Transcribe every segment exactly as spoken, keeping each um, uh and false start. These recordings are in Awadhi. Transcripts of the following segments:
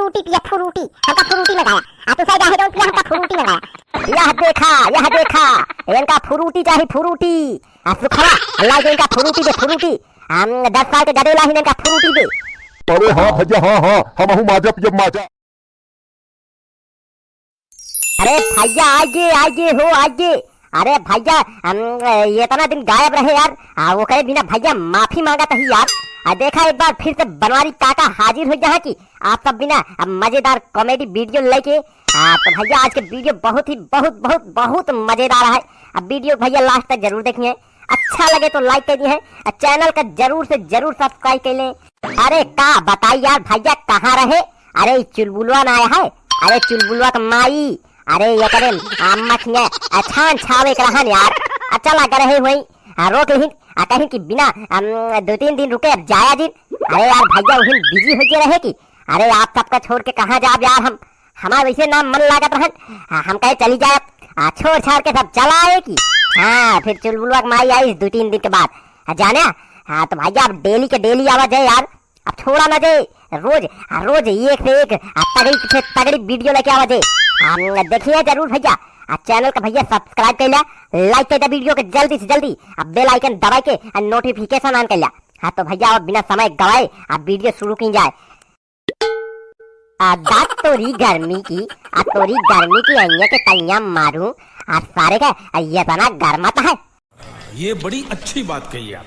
फ्रूटी पिया, फ्रूटी, हमका फ्रूटी मंगाया। आ तू सही जाहे जौन पिया, हमका फ्रूटी मंगाया। यह देखा, यह देखा, इनका फ्रूटी चाही, फ्रूटी। आ सुखवा, अल्लाह के इनका फ्रूटी दे, फ्रूटी। हम दस साल के गदेला ही इनका फ्रूटी दे। अरे हाँ भैया, हाँ, हाँ, हमहू माजा पियब, माजा। अरे भैया, आइए, आइए हो, आइए। अरे भैया, हम, ए, इतना दिन गायब रहे यार, आ, ओकरे बिना भैया माफी मांगत ही यार। आ, देखा एक बार फिर से बनवारी काका हाजिर हो जहाँ की आप सब बिना, आ, मजेदार comedy video लेके। आ, तो भैया आज के video बहुत ही, बहुत, बहुत, बहुत मजेदार है। अब video भैया last तक जरूर देखिए, अच्छा लगे तो like कर दिए, आ, channel का जरूर से जरूर subscribe कर लें। अरे का बताई यार भैया, कहाँ रहे? अरे ई चुलबुलवा ना आया है? अरे चुलबुलवा के माई, अरे एकरे अम्मा खिया अछान छावे के रहन यार। आ चला गए रहे हुई, आ रोक लिहिन, आ कहीं कि बिना, अम, दो तीन दिन रुके अब जाया जिन। अरे यार भैया उहिन busy हो के रहे कि, अरे आप सबका छोड़ के कहाँ जाब यार हम, हमार वैसे ना मन लागत रहन। आ, हम कहे चली जाए, आ, छोड़ छाड़ के सब चला आए कि। हाँ, फिर चुलबुलवा के माई आई दो तीन दिन के बाद। आ, जाने, हाँ, तो भैया अब daily के daily आवा जाए यार, अब छोड़ा ना जाए, रोज, आ, रोज एक से एक, आ, तगड़ी से तगड़ी video लेके आवा जाए। आ, देखिए जरूर भैया, आ, channel का भैया subscribe कर लिया, like कर दिया video के जल्दी से जल्दी, आ, bell icon दबाई के, आ, notification on कर लिया। हाँ, तो भैया अब बिना समय गवाए, आ, video शुरू की जाए। आ, दांत तोरी गर्मी की, आ, तोरी गर्मी की अइया के तइया मारू, आ, सारे का, आ, ये तना गर्मत है। ये बड़ी अच्छी बात कही आप।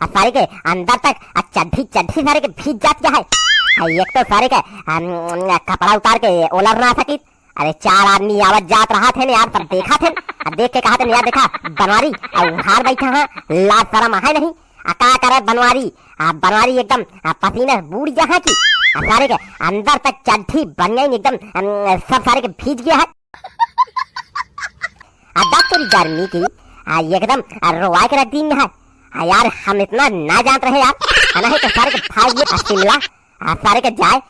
आ, सारे के अंदर तक, आ, चड्ढी, चड्ढी सारे के भीज जात है। आ, एक तो सारे के, आ, कपड़ा उतार के ओलर ना सकित। अरे चार आदमी आवत जात रहत है यार, सब देखत है। आ, देख के कहत है यार, देखा बनवारी, आ, उघार बैठा है, लाज शरम है नहीं। आ का करे बनवारी, आ बनवारी एकदम, आ, पसीना बूड़ जहाँ की, आ सारे के अंदर तक चड्ढी बनियाइन एकदम, अम, सब सारे के भीज गया है। आ दांत तोरी गर्मी की, आ एकदम, आ रोवाए के रख दी है। आ यार हम इतना ना जानत रहे यार, आ नहीं तो सारे के भाई ये, आ शिमला, आ सारे के जाए,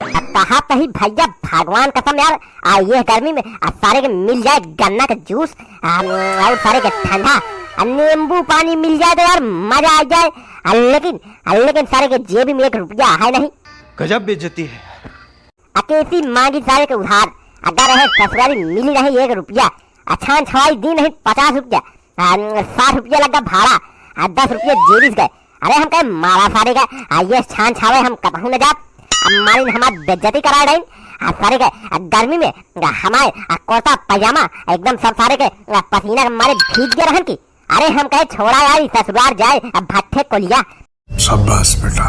आ कहा तही भैया भगवान कसम यार, आ ये गर्मी में आ सारे के मिल जाए गन्ना के जूस, आ, और सारे के ठंडा, आ नींबू पानी मिल जाए तो यार मजा आ जाए। आ लेकिन, आ लेकिन सारे के जेबी में एक रुपया है नहीं। गजब बेइज्जती है। आ कैसी मांगी सारे के उधार, अगर रहे ससुरारी मिली नहीं एक रुपया, आ छान छवाई दी नहीं पचास रुपया, आ, साठ रुपया लगा भाड़ा, आ, दस रुपया जेबी से गए। अरे हम कहे मारा सारे का, आ, ये छान छावे हम कतहू न जात। अब मालिन हमार बेइज्जती करा रही, आ, सारे के, आ, गर्मी में, आ, हमारे, आ, कुर्ता पजामा, एकदम सब सारे के, आ, पसीना के मारे भीज गए रहन की। अरे हम कहे छोड़ा यार, ई ससुरार जाए, अब भट्ठे कोलिया। शाबाश बेटा।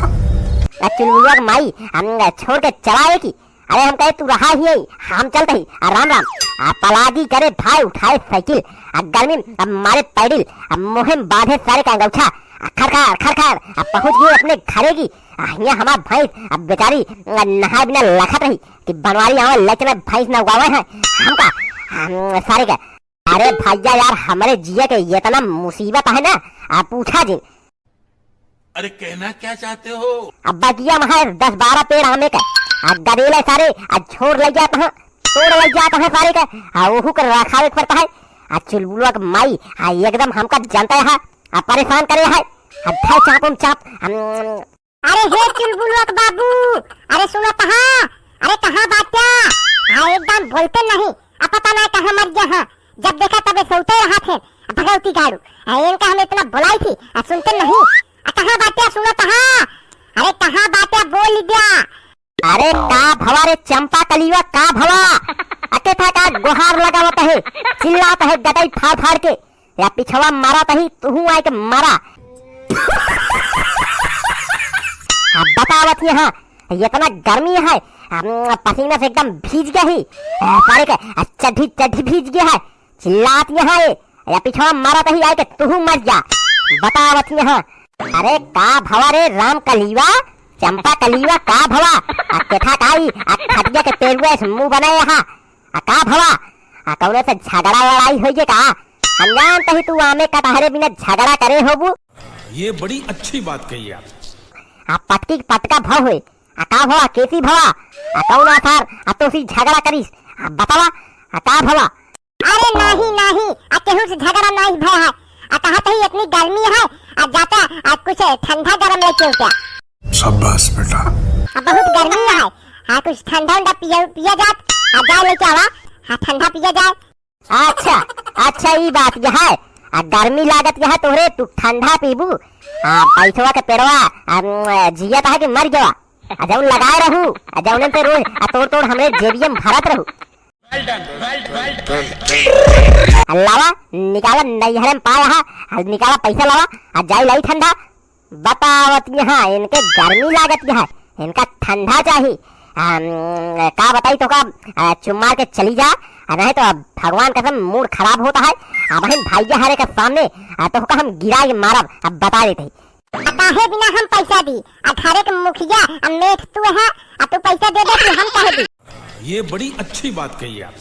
आ चुलबुलवा के माई, हम छोड़ के चला आए की? अरे हम कहे तू रहा ही है, हम चलते ही। आ राम राम। आ पलागी करे भाई उठाए साइकिल, आ गर्मी में अब मारे पैडिल, आ मुँह में बांधे सारे का अंगौछा, आ खड़खड़ खड़खड़, आ पहुँच गए अपने घरे की। आ हियाँ हमार भैंस, अब बेचारी, आ नहाए बिना लखत रही कि बनवारी आवे लेकिन अब भैंस नहवावे है हमका, हम सारे का। अरे भैया यार, हमरे जिया के इतना मुसीबत है ना, आ पूछा जिन। अरे कहना क्या चाहते हो? अब बगिया में है दस बारह पेड़ आमे के, आ गदेले सारे, आ छोड़ ले जात हैं, तोड़ ले जात हैं सारे के, आ ओहू के रखावे के पड़ता है। आ चुलबुलवा के माई, आ एकदम हमका जनता है, आ परेशान करे है, आ धाई चापम चाप, हम अरे हे चुलबुलवा के बाबू, अरे सुनत हा, अरे कहाँ बाट्या? हाँ एकदम बोलते नहीं, अब पता नहीं कहाँ मर गया हा। जब देखा तबे सोते रहा थे, भगवती गाड़ू। आ, इनका हम इतना बुलाई थी, आ, सुनते नहीं। आ, कहाँ बाट्या सुनत हा? अरे कहाँ बाट्या बोल दिया। अरे का भवा रे चंपा कलिवा, का भवा? अके था का गुहार लगावत है, चिल्लात है गटई फाड़ फाड़ के। या पिछवा मारा तही, तुहू आए के मारा। अब बतावत ही हाँ, इतना गर्मी है, हम पसीना से एकदम भीज गया ही। आ, सारे के, आ, चड्ढी, चड्ढी भीज गया है। चिल्लात यहाँ है, या पिछवा मारा तही आए के तुहू मर जा। बतावत ही हाँ। अरे का भवा रे राम कलीवा, चंपा कलीवा का भवा? आ केथा काई, आ खटिया के पेरुआ से मुंह बनाए हा। आ का भवा? आ कौनो से झगड़ा लड़ाई होइए का? हम जानत ही तू आमे कटहरे बिना झगड़ा करे होबू। ये बड़ी अच्छी बात कही आप। आ पटकी के पटका भव होए। आ का भवा, केसी भवा? आ कौन आसार आ तोसी झगड़ा करिस? आ बतावा, आ का भवा? अरे नाही, नाही, आ केहू से झगड़ा नाही भय है। आ कहा तही इतनी गर्मी है, आ जाता, आ कुछ ठंडा गरम लेके उठा। शाबाश बेटा। आ बहुत गर्मी है, आ कुछ ठंडा उंडा पिया, पिया जात, आ जाए लेके आवा, हाँ, ठंडा पिया जाए। अच्छा, अच्छा, ई बात यह है, आ गर्मी लागत यह तोहरे, तू ठंडा पीबू, आ पैसवा के पेड़वा, आ, उम, जियत है कि मर गवा, आ जौन लगाए रहू, आ जौनन से रोज, आ तोड़ तोड़ हमरे जेबिया में भरत रहू। लावा, निकाला, नैहरे में पाया हा, आ निकाला पैसा लावा, आ जाई लाई ठंडा। बतावत यहाँ इनके गर्मी लागत यहाँ, इनका ठंडा चाही। अम, का बताई तोका, आ, चुम्मार के चली जा, आ नहीं तो अब भगवान कसम मूड खराब होता है। अब हम भैया हरे के सामने, आ, तोका हम गिरा के मारब, अब बता देते ही। आ काहे बिना हम पैसा दी? आ घरे के मुखिया, आ मेठ तू है, आ तू पैसा दे दे कि हम कहे दी? ये बड़ी अच्छी बात कही आप।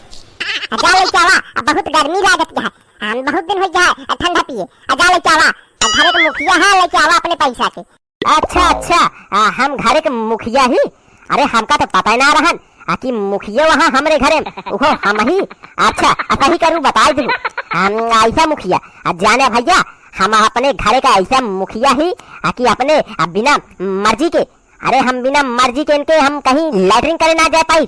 आ जा लेके आवा, आ बहुत गर्मी लागत है, हम बहुत दिन हो गया है, आ ठंडा पिए, आ जा लेके आवा, आ घरे के मुखिया है, लेके आवा अपने पैसा के। अच्छा, अच्छा, आ, हम घरे के मुखिया ही? अरे हमका तो पता ही ना रहन, आ कि मुखिया वहाँ हमरे घरे में, उहो हम ही। अच्छा, आ सही करू बताई दू, हम ऐसा मुखिया, आ जाने भैया, हम अपने घरे का ऐसा मुखिया ही, आ कि अपने, आ, बिना मर्जी के, अरे हम बिना मर्जी के इनके हम कहीं लैट्रिन करे ना जा पाई।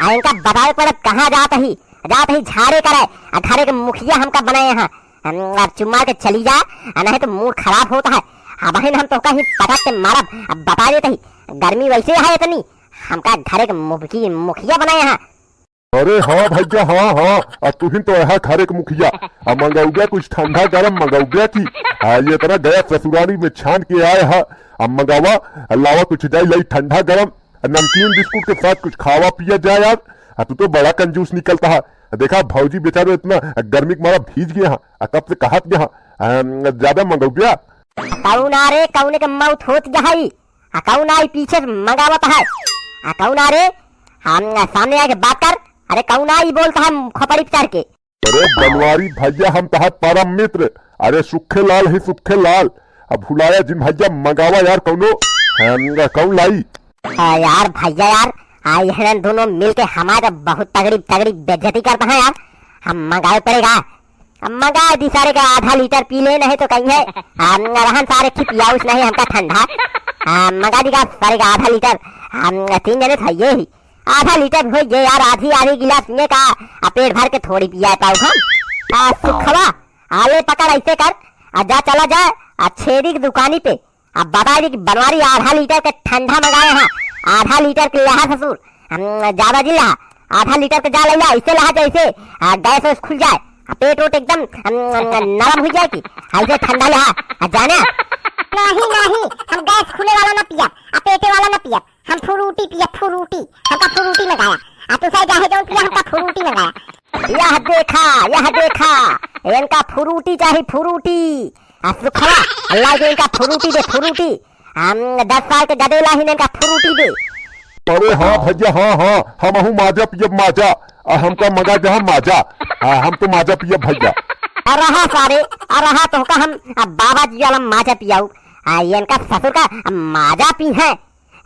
आ इनका बतावे पड़त कहाँ जात ही, जात ही झाड़े करे, आ घरे के मुखिया हमका बनाए हैं। हम, अब चुम्मा के चली जा, आ नहीं तो मूड खराब होता है। अब बहन हम तोका ही पटक के मारब, अब बता देते ही, गर्मी वैसे है इतनी, हमका घरे के मुखी-, मुखिया बनाए हैं। अरे हाँ भैया, हाँ, हाँ, आ तुहिन तो है घरे के मुखिया। आ मंगौबे कुछ ठंडा गरम मंगौबे की। आ ये तरह गया ससुरारी में छान के आए हा। आ मंगावा, आ लावा कुछ जाई लाई ठंडा गरम। आ नमकीन बिस्कुट के साथ कुछ खावा पिया जाए यार। आ तू तो बड़ा कंजूस निकलता है। आ देखा भौजी बेचारे इतना गर्मी के मारा भीज गया हा। आ कब से कहत गया हा, आ, ज्यादा मंगौबे। कौन आ रे, कौन के मौत होत गया है? आ कौन आई पीछे से मंगावत है? आ कौन आ रे? हम सामने आके बात कर। अरे कौन आई बोलता है खोपड़ी पे चढ़ के? अरे बनवारी भैया, हम तहार परम मित्र, अरे सुखे लाल ही सुखे लाल। अब भुलाया जिन भैया, मंगावा यार कौनो, हम, कौन लाई? आ, यार भैया यार, आ इहन दोनों मिल के हमारे बहुत तगड़ी तगड़ी बेइज्जती करता है यार। हम मंगाए पड़ेगा। अब मंगा दी सारे का आधा लीटर पी ले, नहीं तो कहीं है। हम रहन सारे की पियाउस नहीं हमका ठंडा। हम मंगा दी का सारे का आधा लीटर। हम तीन जने था ये ही। आधा लीटर हो ये यार, आधी आधी गिलास पिए का, आ पेट भर के थोड़ी पिया पाऊ हम। आ सुखवा, आ ले पकड़ ऐसे कर, आ जा चला जा, आ छेदी की दुकानी पे, अब बता दी कि बनवारी आधा लीटर के ठंडा मंगाए हैं, आधा लीटर के लहा ससुर, हम ज्यादा जी लहा, आधा लीटर के जा लैला, ऐसे लहा जैसे, आ, गैस वैस खुल जाए, आ, पेट वोट एकदम, हम, हम, नरम हो जाए कि, ऐसे ठंडा लहा, आ, जाना। नहीं, नहीं, हम गैस खुले वाला ना पिया, आ, पेटे वाला ना पिया, हम फ्रूटी पिया, फ्रूटी, हमका फ्रूटी मंगाया, आ, तू चाहे जौन पिया, हमका फ्रूटी मंगाया। यह देखा, यह देखा, इनका फ्रूटी चाही, फ्रूटी। आ सुखवा, अल्लाह के इनका फ्रूटी दे, फ्रूटी। हम दस साल के गदेला ही इनका फ्रूटी दे। अरे हाँ भैया, हाँ, हाँ, हमहू माजा पियब, माजा। आ हमका मगा जहाँ माजा। आ हम तो माजा पियब भैया। आ रहा सारे, आ रहा तोहका हम, आ बाबा जी वाला माजा पियाऊ। आ ये इनका ससुर का माजा पी है।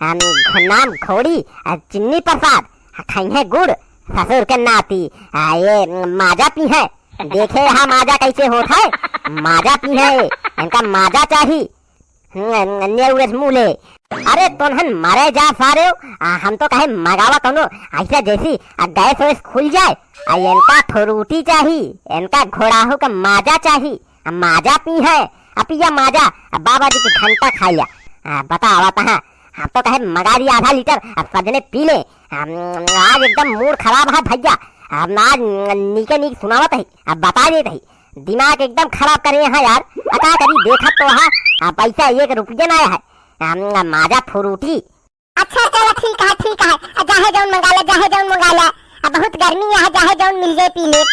हम नाम घोड़ी, आ चिन्नी प्रसाद, आ खाई है गुड़, ससुर के नाती। आ ये माजा पी है। देखे यहाँ माजा कैसे होत है, माजा पी है, इनका माजा चाही। हम्म, ने उड़े मुँह ले। अरे तोनहन मरे जा सारे, आ, हम तो कहे मगावा कौनो, ऐसे जैसी, आ, गैस वैस खुल जाए, आ, इनका फ्रूटी चाही, इनका घोड़ाहू का माजा चाही, आ, माजा पी है, आ, पिया माजा, आ, बाबा जी के घंटा खाया, आ, बतावा तहाँ, हम तो कहे मगा दिया आधा लीटर, आ, सजने पी ले, हम, आज एकदम मूड खराब है भैया, हम आज नीके नीक सुनावत है, अब बता देत है, दिमाग एकदम खराब करे हैं यार। आ का करी, देखत तो हा, आ पैसा एक रुपया ना है। हम, माजा फ्रूटी। अच्छा चला ठीक है, ठीक है। आ जाहे जौन मंगा ले, जाहे जौन मंगा ले। आ बहुत गर्मी है, जाहे जौन मिल जाए पी ले।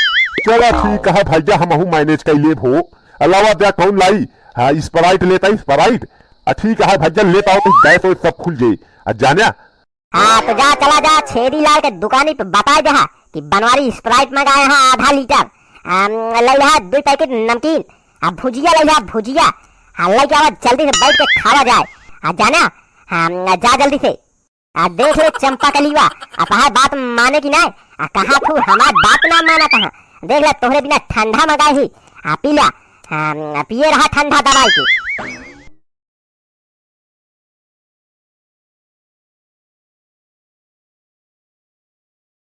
चला ठीक है भैया, हमहू मैनेज कर लेब हो। अलावा द्या कौन लाई? हाँ, स्प्राइट लेता, स्प्राइट। आ ठीक है भैया, लेता हो तो गैस वैस सब खुल जाए। आ जाना, हाँ, तो जा, चला जा, छेदी लाल के दुकानी पे बताए दे हा कि बनवारी स्प्राइट मंगाए हा आधा लीटर, अम, लैला हा दुई पैकेट नमकीन, आ भुजिया लैला हा भुजिया, हाँ, लेके आवा जल्दी से बैठ के खावा जाए, आ जाना, हाँ, जा जल्दी से, आ देख ले चंपा कलीवा, आ तहार बात माने कि नाय, आ कहा तू हमार बात ना माना कहा, देख ले तोहरे बिना ठंडा मंगाए ही, आ पी ला, हाँ, पिए रहा ठंडा दवाई के।